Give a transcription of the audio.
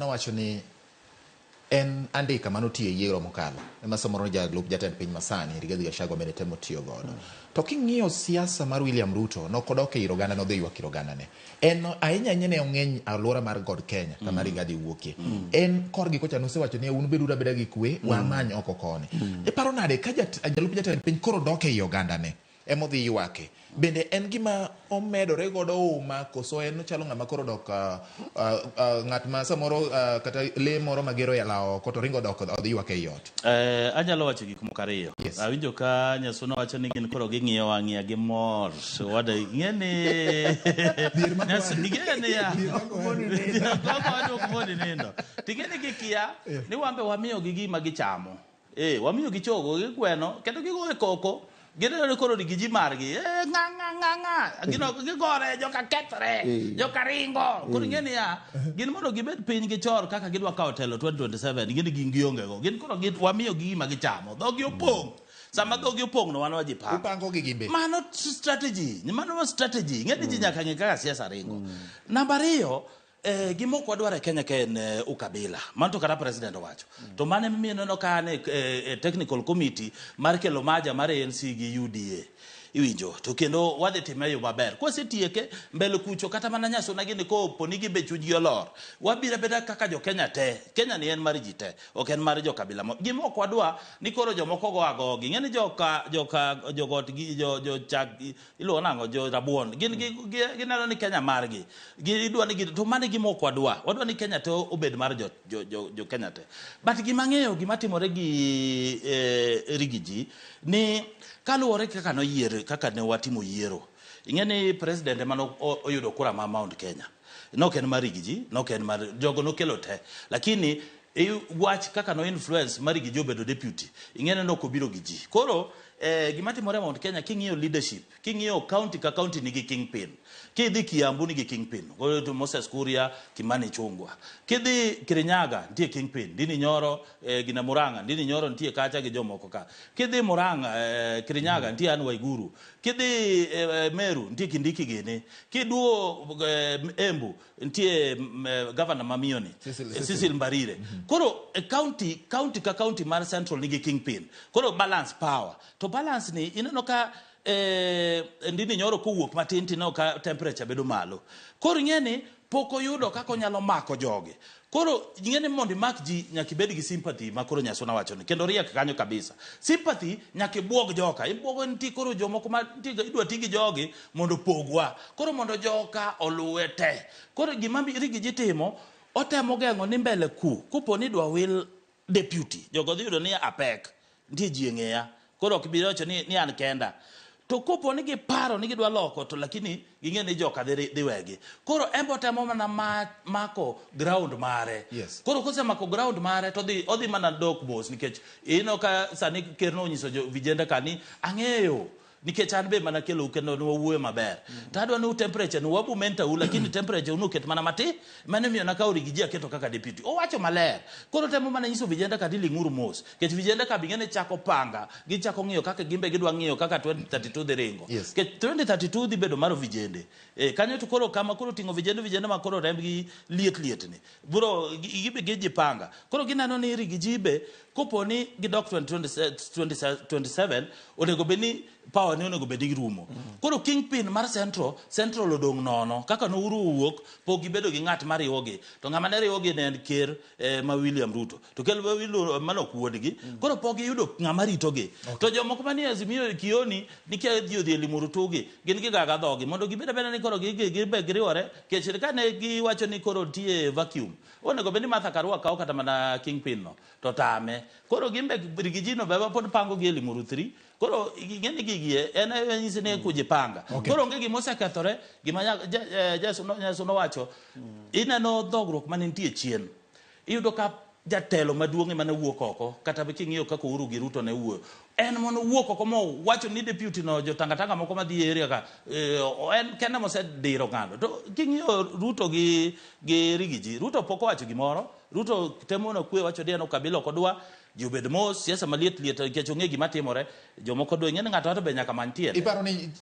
Nowacho ni en andika mane otiyo e yiero mokalo ema samoro jalup jatend piny masani Rigathi Gachagua bende temo tiyo godo. To king'iyo siasa mar William Ruto, nokodok e ir oganda, nodhi ywak ir oganda ne. En ahinya ahinya ne ong'eny alwora mar God Kenya kama Rigathi wuokie. En korgi kocha nosewacho ni un beduru abeda gi kwe, wamany oko koni. Iparo nade ka jalup jatend piny koro dok ei oganda ne? Emodhi ywake. Bende en gima omedore godo uma koso en ochalo ng'ama koro dok ng'at ma samoro kata lee moro magero e lawo oko to ringo dok odhi ywak ei ot? Anyalo wacho gik moko ariyo. Yes. Awinjo ka Nyasuna wacho ni gin koro ging'iyo ang'iya gi mor. Wada ing'e ni Dhier mako Nyasu- wadi. ing'e ni ya. Dhier mako wadi. Mako wadi ok moni nindo. Ting'e ni gikia ni wan be wamiyogi gima gichamo. Wamiyo gi chogo, gi gweno, kendo gigoye koko. Gineno ni koro nigi ji margi. Ng'a, ng'a, ng'a, ng'a. Gino, gigore, joka kethre, joka ringo. Koro ing'e niya, gin mondo gibed piny gichor kaka gidwa kawo telo 2027, gin gin gionge go. Gin koro gin, wamiyo gi gima gichamo. Dhogi opong'. Sama dhogi opong' no wan wajipanga. Upango gi gimbe. Mano strategy, mano strategy. Ing'e ni ji nyaka ng'e kaka siasa ringo. Namba ariyo, gima ok wadwar e Kenya ka en ukabila. Mano to kata president owacho. To mano emomiyo ineno ka an e technical committee mar kelo maja mar ANC gi UDA. Iwinjo? To kendo wadhi time e yo maber. Kwasetieke, mbele kucho kata mana Nyasuna gini kopo ni gibe chunygi olor. Wabiro abeda kaka jo Kenya te. Kenya ni en mar ji te. Ok en mar jo kabila mo. Gima ok wadwa ni koro jomoko go agogi. Ing'e ni joka, joka, jogot gi, jo, jo chak, iluongo nang'o jo rabuon gin gineno ni Kenya margi gidwa ni to mano e gima ok wadwa. Wadwa ni Kenya te obed mar jo Kenya te. But gima ang'eyo gima timore gi Rigiji ni kaluwore kaka noyier, kaka ne watimo yiero, ing'e ni president ema oyudo kura ma Mount Kenya. Nok en mar Rigiji, nok en mar jogo nokelo te, lakini wach kaka no influence mar Rigiji obedo deputy, ing'e ni nok obiro gi ji. Koro gima timore e Mount Kenya, king'iyo leadership, king'iyo county ka county nigi kingpin. Kidhi Kiambu nigi kingpin, koro to Moses Kuria, Kimani Ichung'wa. Kidhi Kirinyaga nitie kingpin, Ndindi Nyoro, gina Murang'a, Ndindi Nyoro nitie kacha gi jomoko ka. Kidhi Murang'a, Kirinyaga nitie Anne Waiguru. Kidhi Meru nitie Kindiki gini. Kiduogo Embu nitie governor ma miyo ni, Cecil, Cecil Mbarire. Koro county ka county mar Central nigi kingpin. Koro balance power. To balance ni ineno ka Ndindi Nyoro kowuok matin tineno ka temperature bedo malo. Koro ing'e ni pok oyudo kaka onyalo mako jogi. Koro ing'e ni mondo imak ji nyaka ibed gi sympathy ma koro Nyasuna wacho ni kendo riek kanyo kabisa. Sympathy nyaka ibuog joka. Ibuogo nitie koro jomoko ma nitie idwa ti gi jogi mondo opogwa. Koro mondo joka oluwe te. Koro gima Rigiji timo, otemo geng'o ni mbele ku, kopo ni idwa wil deputy, jogo dhi yudo ni apek, nitie ji e ng'eya. Koro ok bi wacho ni an kenda. To kopo ni giparo ni gidwa loko to lakini ging'e ni joka dhi wegi. Koro en be otemo mana mako ground mare. Koro kosemako ground mare to odhi mana dok mos nikech ineno ka sani ker nonyiso jo vijende ka ni ang'eyo nikech an be mana kelou kendo ne wawuoyo maber. To adwa ni temperature ni wabu mentor u lakini temperature unu ket mana matin. Mano miyo nakawo Rigiji aketo kaka deputy. Owacho maler. Koro temo mana nyiso vijende ka diling'uru mos. Nikech vijende ka bing'e ni chako panga, gichako ng'iyo kaka gimbe gidwa ng'iyo kaka 2032 dhi ringo. Nikech 2032 dhi bedo mar vijende. Kanyo to koro kama koro ting'o vijende, vijende ma koro rembgi liet liet ni. Bro, gibe gijipanga. Koro gineno ni Rigiji be kopo ni gidok 2027 onego bed ni power ni onego bed ni rumo. Koro kingpin mar Central odong' nono. Kaka no Uhuru owuok, pok gibedo gi ng'at mariwogi. To ng'ama ne riwogi ne en ker ma William Ruto. To ker ma William mano ok wuodgi. Koro pok giyudo ng'ama ritogi. To jomoko manie Azimio Kioni nikia ji odhi e Limuru Tugi, gin gigaga dhogi. Mondo gibed abeda ni koro gibe giriwore, kech kane giwacho ni koro nitie vacuum, onego bed ni Martha Karua kawo kata mana kingpin no, to tame. Koro gin be Rigiji no be pod pango gi e Limuru 3. Koro ing'e ni gigi en nyisi ni kujipanga. Koro onge gima osekethore, gima Nyasu nowacho, ineno dhogruok mane nitie chien. Iyudo ka jatelo maduong' ema ne wuok oko, kata king'iyo kaka Uhuru gi Ruto ne wuoyo. En mono wuok oko mowacho ni deputy no jotangatanga moko madhi e area ka, en kende mosediro ng'ado. To king'iyo Ruto gi Rigiji, Ruto pok owacho gimoro. Ruto temo na kwe wacho ni en ukabila ok odwa, ji obed mos, siasa maliet liet nikech ong'e gima timore, jomoko dwa, ing'e ni ng'ato be nyaka many tiende. Iparo ni